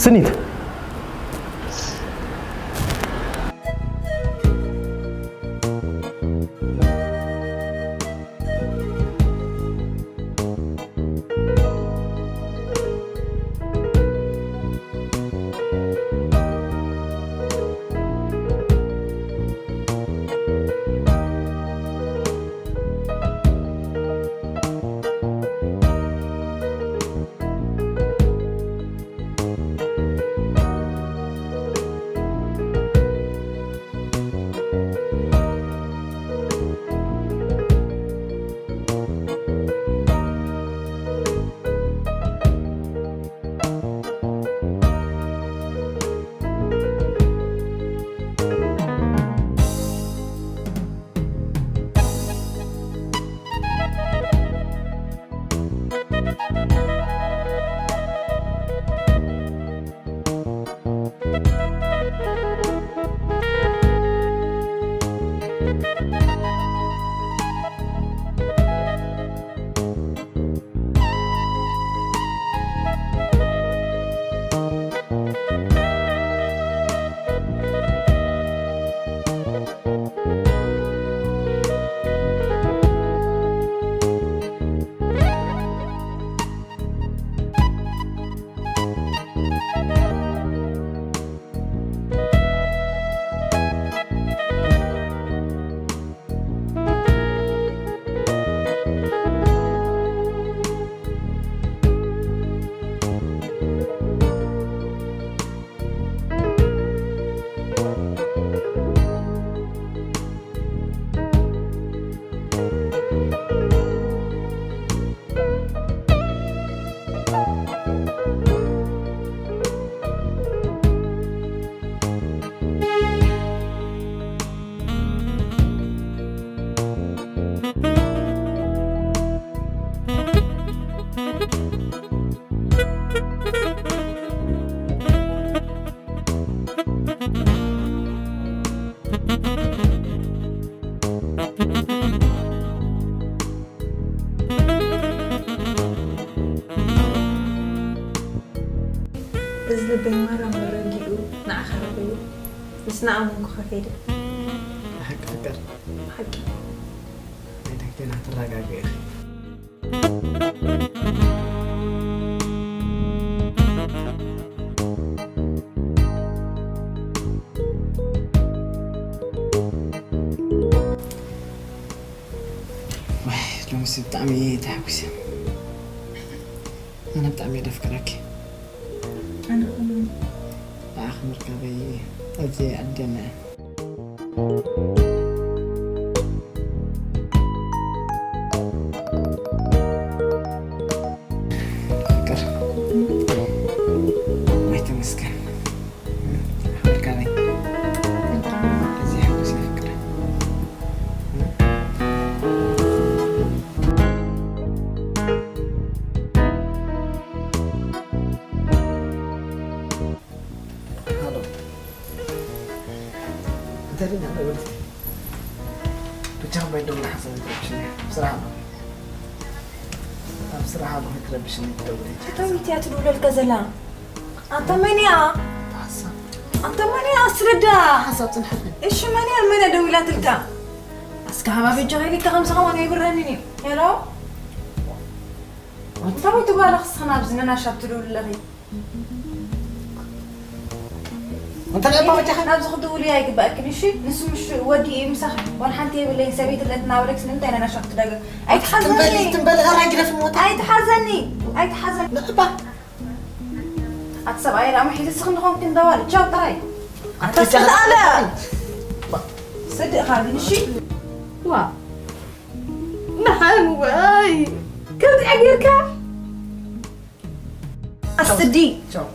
ስኒት። እዚ ልበይ ማራ መረጊኡ ንዓኻ ረኺቡ፣ ምስ ንኣመንኩኻ ከይደ። ብሓቂ ፍቅር። ብሓቂ። ናይ ዳክቴና ትረጋግእ ኢኺ። ዋይ፣ ሎምስ ብጣዕሚ እየ ተሓጒሰ። ኣነ ብጣዕሚ እየ ደፍቅረኪ። ኣነ ኸማን። ንዓኺ ምርካበይ ኣዝየ ዕድለኛ እየ። ፍቅር። ወይ ተመስገን። ኣኽብርካኒ። እዚ ሕጉስ የፍቅር። ሃሎ። እንታይ ደኛ ደወልቲ? ብቻ ባይ ደውል ሓሳብ ትረብሽኒ። ስራሕ ነው። ኣብ ስራሕ ኣለኹ፣ ኣይትረብሽኒ፣ ትደውል። እታ ሚትያ ትድውለልካ ዘላ። ኣንታ መን እያ? ሓሳብ። ኣንታ መን እያ? ኣስረዳ። ሓሳብ ጽንሓት። እሺ፣ መን እያ? መን እያ ደዊላትልካ? እስከ ሃባ በጃ ከይልካ ከምዚ ከማን ኣይብረንን እዩ። ሄሎ? እንታይ ትባላ ክስኽና ኣብዚ ነናሻብ ትድውል ኣለኺ? እንተ ደኣ ባወጃኻ ናብዚ ክትውልይ ኣይግባእክን፣ እሺ? ንሱ ምሽ ወዲ እዩ ምሳኻ። ዋላ ሓንቲ የብለይን፣ ሰበይቲ ኣለትና በለክስ ንምንታይ ኢና ናሻ ክትዳገም? ኣይትሓዘኒ። ትንበሊ፣ ትንበሊ፣ ኧረ ግደፊ ሞታ። ኣይትሓዘኒ፣ ኣይትሓዘኒ። ንዕባ። ኣቲ ሰብኣይ ደኣ መሒዙ ስኽ እንድኾንክ እንዳዋል፣ ቻው ጥራይ። ኣቲ ኣቲ ሰብኣይ ሰብኣይ። ስድእኻ ግን፣ እሺ? ዋ። ደሓን ዋይ። ከምዚኣ ጌርካ? ኣስዲ። ቻው።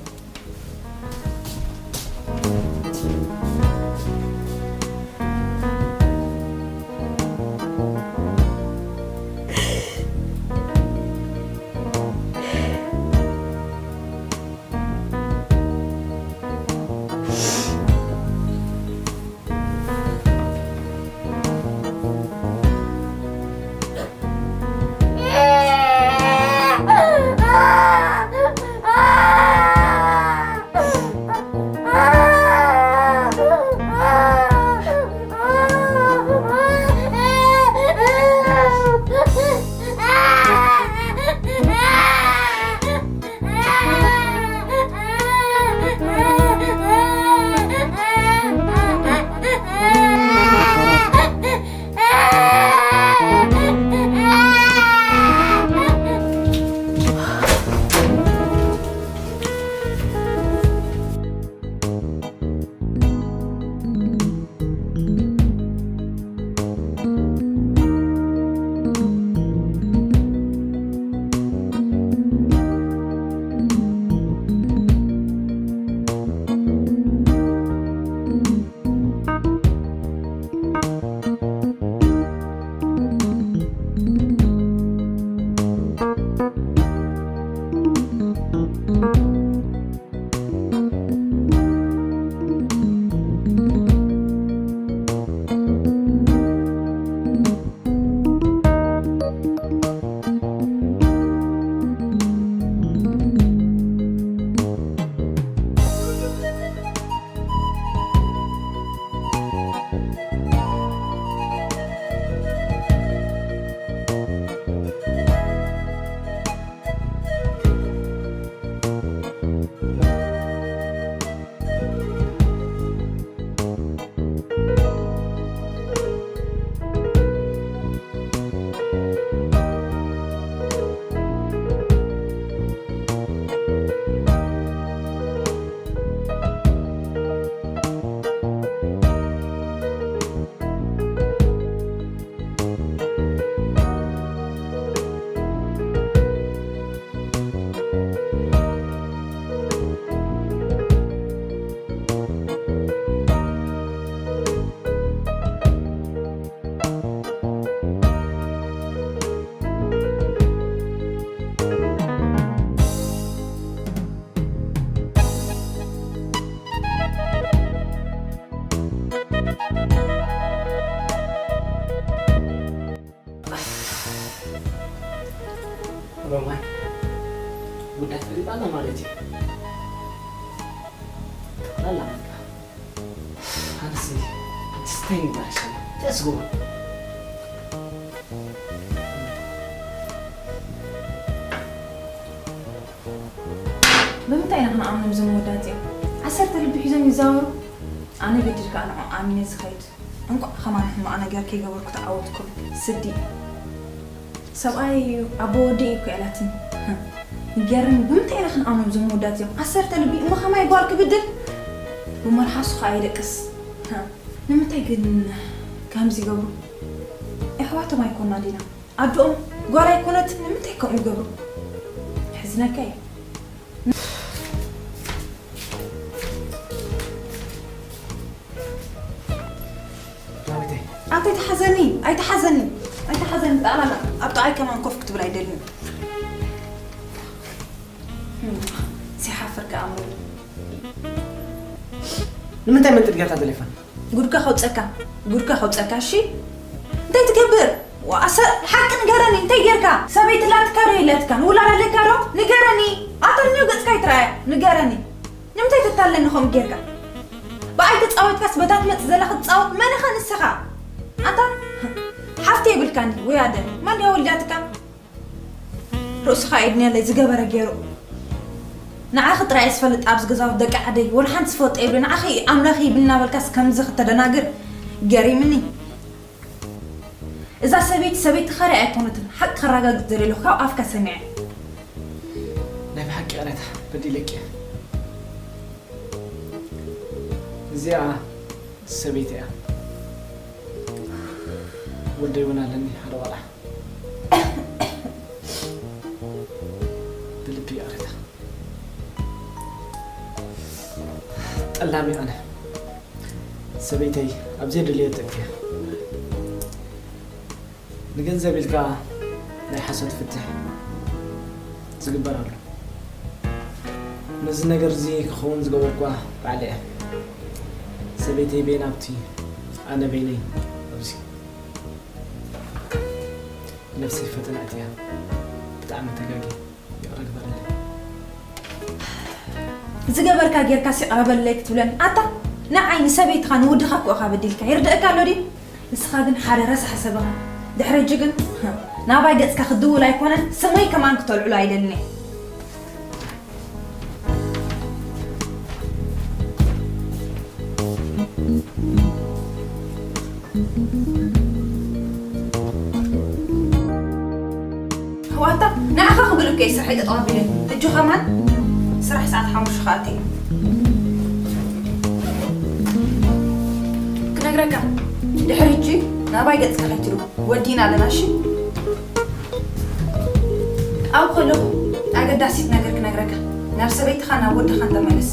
ሮማን፣ ጉዳይ ፈሊጣና ማለት እዩ። ጠቕላላ በቃ። ኣነሲ፣ it's time ባሻ። Let's go። ብምንታይ ኢና ክንኣምኖም እዞም ወዳት እዮም? ዓሰርተ ልቢ ሒዞም ይዛወሩ። ኣነ በዲልካ ንዖ ኣሚነ ዝኸይድ። እንቋዕ ከማን ሕማቕ ነገር ከይገበርኩ ተዓወትኩም። ስዲ። ሰብኣይ ኣቦ ወዲ እዩ እኮ ኢላትኒ። ይገርም፣ ብምንታይ ኢና ክንኣምኖም እዞም ወዳት እዮም? ዓሰርተ ልቢ እሞ ከማይ ጓል ክብድል? ብመልሓሱ ኸኣ ይደቅስ። ንምንታይ ግን ከምዚ ይገብሩ? ኣሕዋቶም ኣይኮና ዲና? ኣድኦም ጓል ኣይኮነትን፣ ንምንታይ ከምኡ ይገብሩ? ሕዝነካ እዩ። ዳዊተይ። ኣታ ኣይትሓዘኒ፣ ኣይትሓዘኒ፣ ኣይትሓዘኒ። ጣላላ ኣብ ጥቓይ ከማን ኮፍ ክትብል ኣይደልን። ሲሓፍር ከኣ እምበር። ንምንታይ መንጥር ጌርካ ቴሌፎን? ጉድካ ከውፀካ፣ ጉድካ ከውፀካ፣ እሺ? እንታይ ትገብር? ዋ፣ ኣሰ-፣ ሓቂ ንገረኒ፣ እንታይ ጌርካ? ሰበይቲ ላትካ ዶ የላትካን? ውላድ ኣለካ ዶ? ንገረኒ። ኣታ ንኔው ገፅካ ይትረኣያ፣ ንገረኒ። ንምንታይ ተታለኒ ከምኡ ጌርካ? ብኣይ ተፃወትካስ በታ ትመፅእ ዘላ ክትፃወት መን ኢኻ ንስኻ? ኣታ ሓፍቲ የብልካን ወይ ኣደ? መን ድያ ወሊዳትካ? ርእስኻ የድንየለይ ዝገበረ ገይሩ። ንዓኺ ጥራይ እየ ዝፈልጥ ኣብዚ ገዛውቲ ደቂ ዓደይ፣ ወላ ሓንቲ ዝፈልጦ የብለይ። ንዓኺ ኣምላኽ ይብል እናበልካስ ከምዚ ክተደናግር ገሪምኒ። እዛ ሰበይቲ ሰበይትኻ ርኣ ኣይኮነትን፣ ሓቂ ከረጋግጽ ደልየ ኣለኹ ካብ ኣፍካ ሰሚዐ። ናይ ብሓቂ ይቕሬታ በዲለኪ እየ። እዚኣ ሰበይቲ እያ። ወደይ እውን ኣለኒ ሓደ ቆልዓ። ብልቢ ይቕሬታ። ጠላሚ ኣነ ሰበይተይ ኣብ ዘየድልዮ ተእትያ። ንገንዘብ ኢልካ ናይ ሓሶት ፍትሕ ዝግበር ኣሎ። ነዚ ነገር እዚ ክኸውን ዝገበርኳ ባዕለ እየ። ሰበይተይ በይና ኣብቲ፣ ኣነ በይነይ ኣብዚ። ነፍሰይ ፈተና እትያ። ብጣዕሚ ተጋጊ። ይቕረ ግበረለይ። ዝገበርካ ጌርካስ ይቕረ በለለይ ክትብለኒ? ኣታ ንዓይ ንሰበይትኻ ንወድኻ እኮ ኢኻ በዲልካ። ይርደኣካ ኣሎ ድዩ? ንስኻ ግን ሓደ ረሳሕ ሰብ ኢኻ። ድሕሪ ሕጂ ግን ናባይ ገጽካ ክትድውል ኣይኮነን፣ ስመይ ከማን ክተልዕሎ ኣይደልን እየ። ኣሕዋታ ንዓኻ ክብል እኮ እየ ስርሐይ ጠጠው ኣቢለ። ሕጂ ከማን ስራሕ ሰዓት ሓሙሽተ ክኣቱ እየ። ክነግረካ፣ ድሕሪ ሕጂ ናባይ ገጽካ ከይትድውል፣ ወዲና ኣለና እሺ? ኣብኡ ከለኹ ኣገዳሲት ነገር ክነግረካ፣ ናብ ሰበይትኻን ናብ ወድኻን ተመለስ።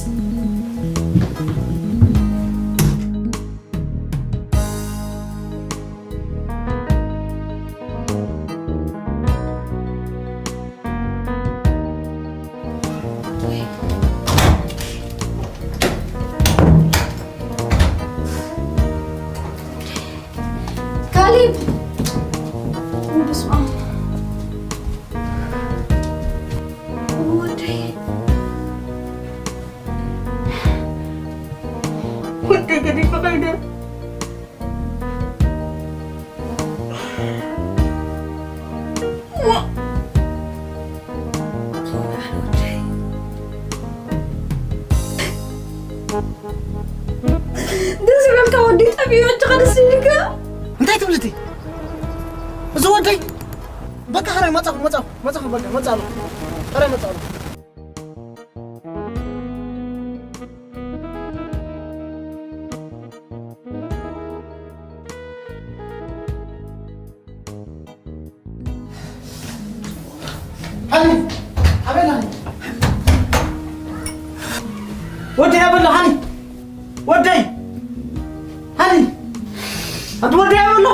ካሌብ! በስመ ኣብ። ወደይ። ወደይ ገዲፈ ከይደ። ደስ ይበልካ ወዲ ጠፊኡ፣ ሕጂ ከ ደስ ይብልካ? እንታይ ትብልቲ? እዚ ወደይ በቃ፣ ሕራይ መጻኹ፣ መጻኹ፣ መጻኹ፣ በቃ፣ መጻኹ። ሕራይ መጻኹ። ሃኒ፣ ኣበይ ኣላ ሃኒ? ወደይ ኣበይ ኣሎ ሃኒ? ወደይ! ሃኒ! ኣቲ ወደይ ኣበይ ኣሎ?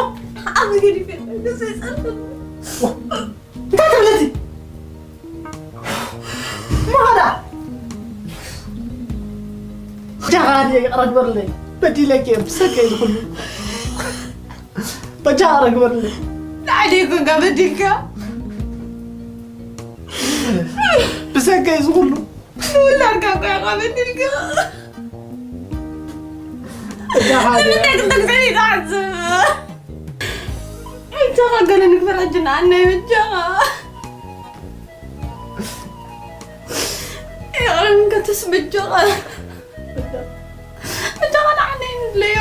ዓቢ ገዲፈ፣ ደስ ኣይጸርፍን። ዋ! እንታይ ትብሊ እቲ? ማራ! በጃኻ ሃኒ ይቕረ ግበርለይ። በዲለኪ እየ፣ ብሰንከይ እዚ ኩሉ። በጃኻ ይቕረ ግበርለይ። ንዓይ ደይኮንካ በዲልካ። ብሰንከይ እዚ ኩሉ። ውላድካ እኮ ኢኻ በዲልካ። እዛ ሓደ እንታይ ክትደግሰኒ ትሓስብ? ብጃኻ ገለ ንግበር ኣጅና ኣናይ ብጃኻ። ይቕርን ከትስ ብጃኻ። ብጃኻ ንዓነይ ንድለዮ።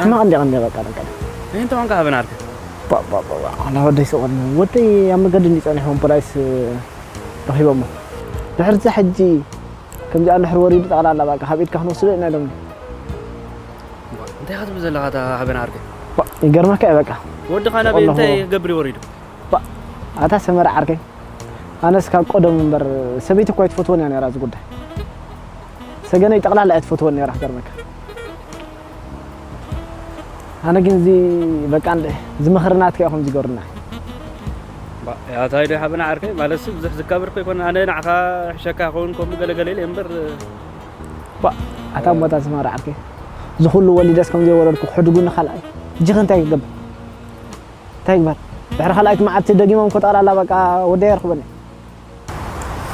ሕማቕ እንዲያ ቀንዲ በቃ በቃ። ይህን ተኾንካ ሃበን ዓርከይ። ኣላ ወደይ ሰቆኒ ወደይ ኣብ መገዲ እንዲ ጸኒሖም ፖላይስ ረኺቦሞ። ድሕርዚ ሕጂ ከምዚኣ ድሕሪ ወሪዱ ጠቕላላ በቃ ካብ ኢድካ ክንወስዶ ኢና ኢሎም። እንታይ ኢኻ ትብል ዘለኻ እታ ሃበን ዓርከይ? ይገርመካ እዩ በቃ። ወድኻ ናበይ እንታይ ክገብር እዩ ወሪዱ? ኣታ ሰመረ ዓርከይ ኣነስ ካብ ቀደሙ እምበር ሰበይቲ እኳ ኣይትፈትወን እያ ነራ እዚ ጉዳይ። ሰገነይ ጠቕላላ እያ ትፈትወን ነራ ክገርመካ። ኣነ ግን እዚ በቃ እንደ ዝመኽርናትካ ኢኹም ዝገብርና። ያታይ ዶ ሓበና ዓርከይ ማለት ብዙሕ ዝካበርኩ ይኮን ኣነ ንዓኻ ሕሸካ ይኸውን ከምኡ ገለገለ ኢለ እምበር ኣታ እሞታ ዝመራ ዓርከይ ዝኹሉ ወሊደስ ከም ዘይወለድኩ ሕድጉኒ ካልኣይ እጅኸ እንታይ ክገብር እንታይ ይግበር ድሕሪ ካልኣይቲ መዓልቲ ደጊሞም ኮ ጠቕላላ በቃ ወደይ ኣርክበኒ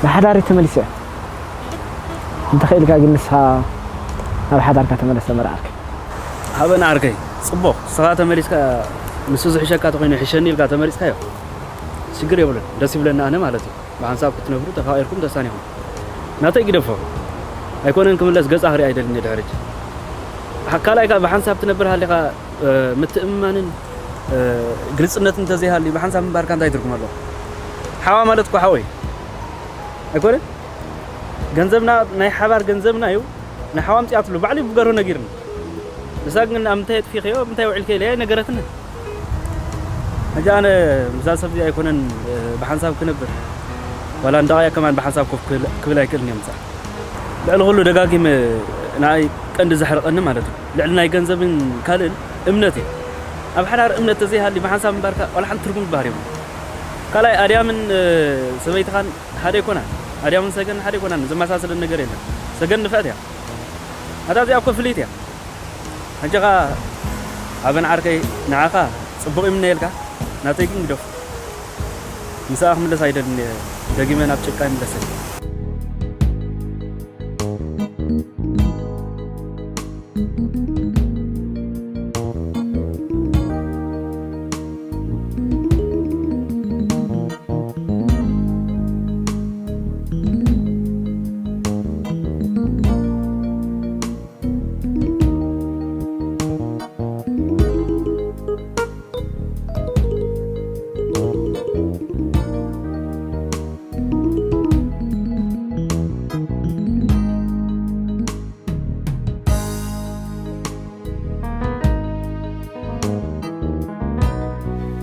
ብሓዳሪ ተመሊሰ እንተኽኢልካ ግን ንስኻ ናብ ሓዳርካ ተመለስ ተመርዓርካ ሃበን ዓርከይ ጽቡቕ ንስኻ ተመሊስካ ንሱ ዝሕሸካ ተኾይኑ ይሕሸኒ ኢልካ ተመሪጽካዮ ሽግር የብሉን ደስ ይብለኒ ኣነ ማለት እዩ ብሓንሳብ ክትነብሩ ተፋቒርኩም ተሳኒኹም ናተይ ግደፎ ኣይኮነን ክምለስ ገጻ ክርኢ ኣይደልን ድሕርጅ ካልኣይ ከዓ ብሓንሳብ ትነብር ሃሊኻ ምትእምማንን ግልፅነትን እንተዘይሃልዩ ብሓንሳብ ምንባርካ እንታይ ትርጉም ኣለዎ? ሓዋ ማለት እኮ ሓወይ ኣይኮነን? ገንዘብና ናይ ሓባር ገንዘብና እዩ። ንሓዋ ኣምፂኣትሉ ባዕሉ እዩ ብገርሁ ነጊርኒ። ንሳ ግን ኣብ ምንታይ ኣጥፊኸዮ ኣብ ምንታይ ውዒልከ ኢለያ ኣይነገረትንን። ሕጂ ኣነ ምስዛ ሰብ እዚኣ ኣይኮነን ብሓንሳብ ክነብር ዋላ እንዳቕያ ከማን ብሓንሳብ ኮፍ ክብል ኣይክእልን እየ ምሳኣ። ልዕሊ ኩሉ ደጋጊመ ንኣይ ቀንዲ ዘሕርቐኒ ማለት እዩ ልዕሊ ናይ ገንዘብን ካልእን እምነት እዩ። ኣብ ሓዳር እምነት ተዘይሃልዩ ብሓንሳብ ምንባርካ ዋላ ሓንቲ ትርጉም ዝበሃል የብሉን። ካልኣይ ኣድያምን ሰበይትኻን ሓደ ኣይኮናን። ኣድያምን ሰገን ሓደ ኣይኮናን። ዘመሳስለን ነገር የለን። ሰገን ንፍዕቲ እያ። ኣታ እዚኣ እኮ ፍልይቲ እያ። ሕጂ ኸኣ ኣበን ዓርከይ ንዓኻ ጽቡቕ ይምነየልካ። ናተይ ግን ግደፎ። ንስኣ ክምለስ ኣይደልን እየ። ደጊመ ናብ ጭቃ ይምለሰ።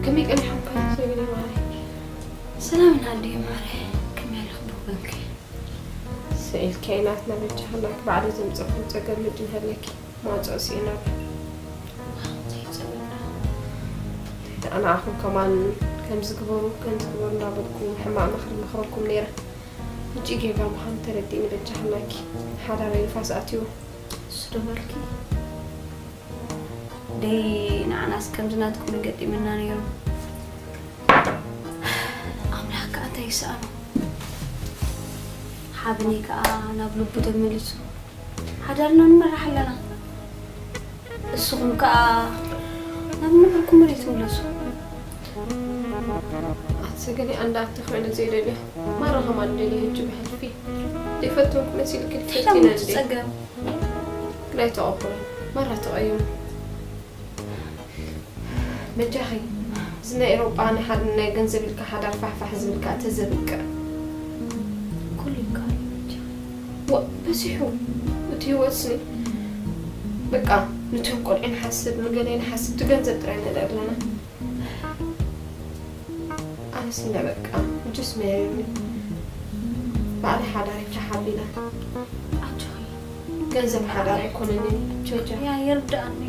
ከመይ ቀኒሖም ፓይለት ሰገነይ ማረይ? ሰላም ናዲ ማረይ ከመይ ኣለኺ ብወገንኪ? ስኢልኪ ናትና በጃኺ ናት ባዕሉ ዘምፀኹም ፀገም ምድን ሃለኪ መዋፅኦ ስኢና። ንዓኹም ከማን ከምዚ ግበሩ ከምዚ ግበሩ እንዳበልኩ ሕማቕ ምኽሪ መኽረኩም ነይረ። ሕጂ ጌጋ ምዃኑ ተረዲእኒ። በጃኽናኪ ሓዳረይ ንፋስ ኣትዩ። እሱ ዶ በልኪ? ደይ ንዓናስ ከምዚ ናትኩም ገጢምና ነይሩ። ኣምላኽ ከኣ እንታይ ይሰኣኖ? ሓበነይ ከኣ ናብ ልቡ ተመሊሱ። ሓዳርና ንመራሕ ኣለና። እስኹም ከኣ ናብ ንብርኩም መሬት ትምለሱ። ኣቲ ሰገኒ ኣንዳ ኣቲ ኮይነ ዘይደልዮ ማራ ከማን ደልዮ ሕጂ ብሕልፊ ዘይፈተንኩ መሲልኪ እንታይ ትፈቲና ደሞ እንዴ? ትጸገም? ግን ኣይተቐብሎን ማራ ተቐይሙ። በጃኺ እዚ ናይ ኤሮጳ ናይ ሓድ ናይ ገንዘብ ኢልካ ሓዳር ፋሕፋሕ ዝብል ከኣ ተዘብቅዕ። ኩሉ ይከኣል እዩ በጃኺ። ዋ በዚሑ እቲ ህይወትስኒ በቃ ንቶም ቆልዑ ንሓስብ ንገለ ንሓስብ እቲ ገንዘብ ጥራይ ንርኢ ኣለና። ኣነስ እንዳ በቃ ሕጅስ መሪርኒ ባዕለይ ሓዳረይ ተሓቢና። ኣጆኺ። ገንዘብ ሓዳር ኣይኮነንን ጆጃ። ያ ይርዳእኒ።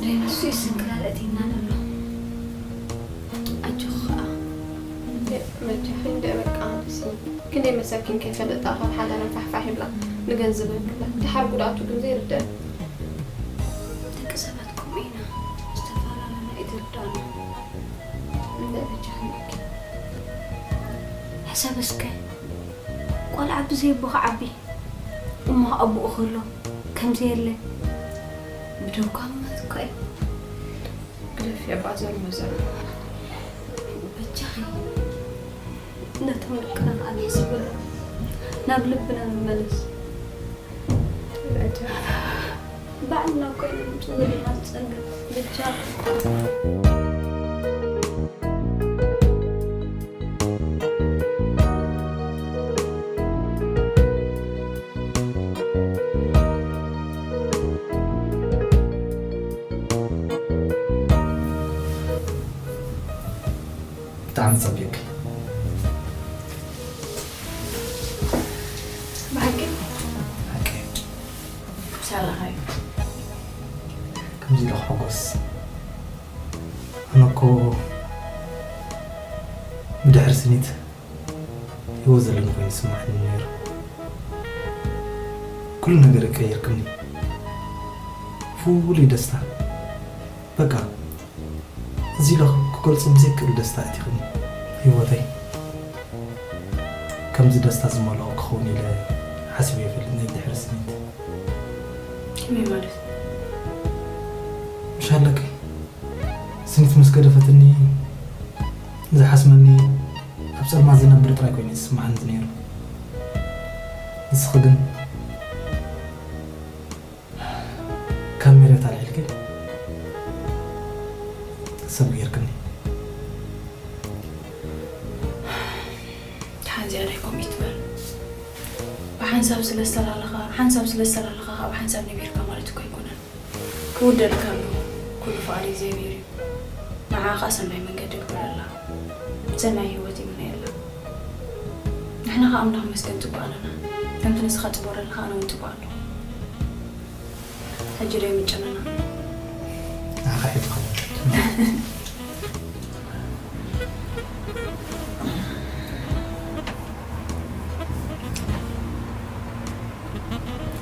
ደይ ንሱ ይስንክላል እቲና ነሎ። ኣጆኺ ኸኣ። መጃኺ እንደ በቃ ኣነስ ክንደይ መሳኪን ከይፈለጣ ካብ ሓዳረን ፋሕፋሕ ይብላ ንገንዘበን ክብላ ድሓር ጉድኣቱ ግን ዘይርዳእ። ደቂ ሰባት ከምኡ ኢና ዝተፈላለና ኣይትርዳእና። እንደ በጃኺ ሕሰብ እስከ ቆልዓ ብዘይ ኣቦ ክዓቢ እሞ ኣቦኡ ከሎ ከምዚ የለ ብደኳ ምማት እኮ እዩ። ግደፍ የባ ዘሎ ዘሎ በጃኺ ነቶም ደቅና ከኣ ነስበሉ ናብ ልብና ንመለስ። ባዕልና እኮ ኢና ምጽእ ዘለና ዝጸገም። ብቻ ብጣዕሚ ጸቢቕኪ። ብሓቂ? ብሓቂ። ሳላኻ እዩ። ከምዚ ኢለ ክሕጎስ። ኣነ እኮ ብድሕሪ ስኒት ህይወት ዘለኒ ኮይኑ ይስምዓኒ ነይሩ። ኩሉ ነገር ቀይርክኒ። ፍሉይ ደስታ። በቃ እዚ ኢለ ክገልጾ ብዘይክእል ደስታ ኣእቲኽኒ ህይወተይ። ከምዚ ደስታ ዝመልኦ ክኸውን ኢለ ሓሲበ ይፈልጥ ናይ ድሕሪ ስኒት። ከመይ ማለት? ምሽ ኣለኪ ስኒት ምስ ገደፈትኒ ዝሓስመኒ ኣብ ጸልማት ዝነብር ጥራይ ኮይኑ ዝስምዓኒ ነይሩ። ንስኺ ግን ካብ መሬት ኣልዒልኪ ሰብ ጌርክኒ። ደሓን እዚኣ ናይ ከምኡ ይትበል። ብሓንሳብ ስለ ዝተላለኻ፣ ሓንሳብ ስለ ዝተላለኻ ካብ ሓንሳብ ነቢርካ ማለት እኮ ኣይኮነን። ክውደልካ ኣለዎ። ኩሉ ፍቓድ እግዚኣብሔር እዩ። ንዓኻ ኸኣ ሰናይ መንገዲ ግበረላ። ሰናይ ህይወት ይምነየላ። ንሕና ኸኣ ኣምላኽ ይመስገን ጽቡቕ ኣለና። ከምቲ ንስኻ ጽቡቕ ዘለኻ ኣነ እውን ጽቡቕ ኣለኹ። ሕጂ ዶ የምጭነና? ንዓኻ ሒዝኻ።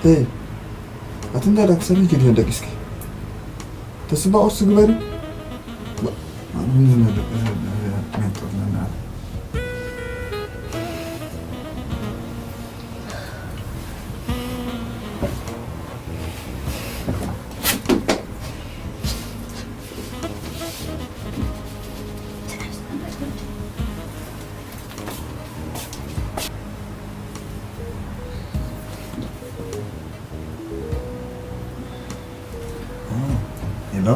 ሄይ፣ ኣቲ እንታይ ደኣ ክሰሚ ኪድ ደቂስኪ? ተስባ ቁርሲ ግበሪ። ባ-፣ ምን ዝመልእ፣ ምን ጥሩ ነና። ሄሎ።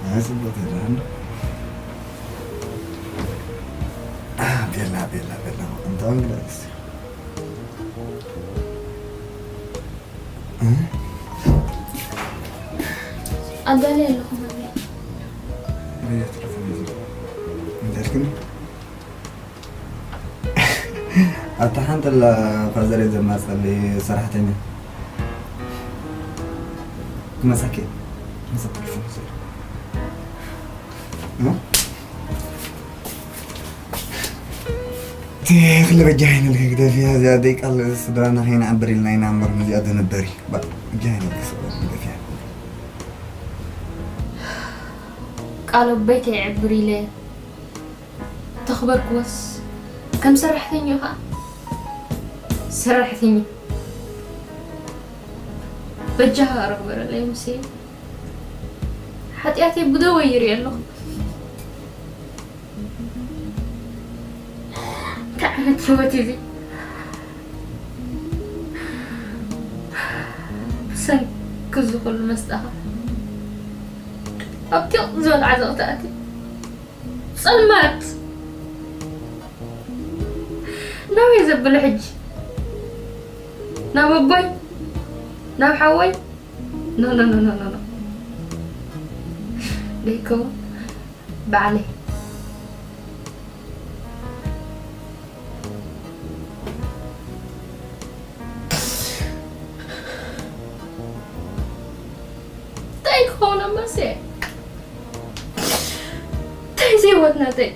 ኣይ፣ ጽቡቕ ተደራን። ቤላ፣ ቤላ፣ ቤላ። እንታ እንግዳ እስቲ። ኣጋሊ ኣለኹ ማሚ። ኣያ ትረፈ ነዚ። እንታይ ኢልክኒ? ኣታ ሓንቲ ኣላ ፋዘረይ ዘማጸሊ ሰራሕተኛ። ክመጻኪ እየ። ክመጻኪ እየ። እሞ? እቲ ክለ በጃ ዓይኒ ኢልኪ ግደፍያ፣ እዚኣ ደይ ቃል ስድራና ከይንዓብር ኢልና ኢና እምበር፣ ነዚኣ ደነበሪ። ባ-፣ በጃ ዓይኒ ኢልኪ ስድራና ግደፍያ። ቃል ኣቦይ ከይዕብር ኢለ ተኽበርክዎስ፣ ከም ሰራሕተኛ ኸኣ ሰራሕተኛ። በጃኻ ርግበረለይ ሙሴ። ሓጢኣተይ ብደወይ ይርኢ ኣለኹ። እንታይ ዓይነት ህይወት እዩ እዚ? ብሰንኪ እዚ ኩሉ መስጣኻ ኣብ ቲቕ ዝበል ዓዘቕቲ ኣትየ ጸልማት ናበይ ዘብሎ ሕጂ? ናብ ኣቦይ? ናብ ሓወይ? ኖ፣ ኖ፣ ኖ፣ ኖ፣ ኖ፣ ኖ። ደይከውን ባዕለይ። እንታይ ክኸውን ኣማስየ? እንታይ እዚ ህይወት ናተይ?